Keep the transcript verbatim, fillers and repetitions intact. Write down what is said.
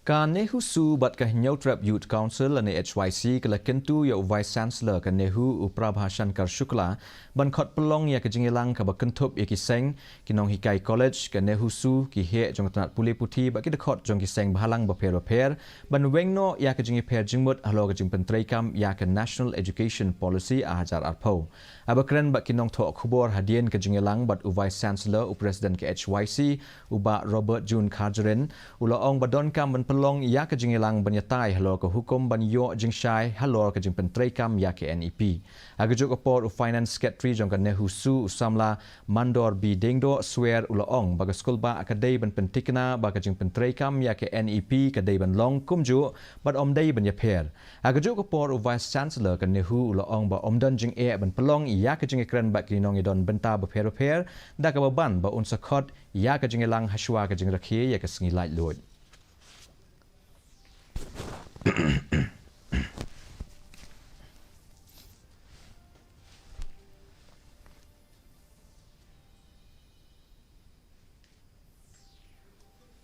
Ka NEHUSU bad ka Hynñiewtrep Youth Council lane H Y C ka la kyntu ïa u Vice Chancellor ka NEHU u Prabha Shankar Shukla ban khot pynlong ïa ka jingïalang kaba kynthup ïa ki seng, ki nonghikai college, ka NEHUSU, ki heh jong ka tnat pule puthi bad ki dkhot jong ki seng bhalang bapher bapher ban weng noh ïa ka jingïapher jingmut halor ka jingpyntreikam ïa ka National Education Policy ar hajar arphew. Haba kren bad ki nongthoh khubor hadien ka jingïalang bad u Vice Chancellor, u President ka H Y C, u Bah Robert June Kharjahrin, u la ong ba donkam ban pynlong ïa ka jingïalang ban ïatai halor ka hukum ban ïoh jingshai halor ka jingpyntreikam ïa ka N E P. Ha kajuh ka por u Finance Secretary jong ka NEHUSU, u samla Mandor B Diengdoh, swer, u la ong ba ka skulbah ka dei ban pyntikna ba ka jingpyntreikam ïa ka N E P ka dei ban long kumjuh bad ym dei ban ïapher. Ha kajuh ka por u Vice Chancellor ka NEHU u la ong ba ym don jingeh ban pynlong ïa ka jingïakren bad ki nongïadon bynta bapher bapher, da kaba ban ba un sa khot ïa ka jingïalang hashwa ka jingrakhe ïa ka sngi laitluid.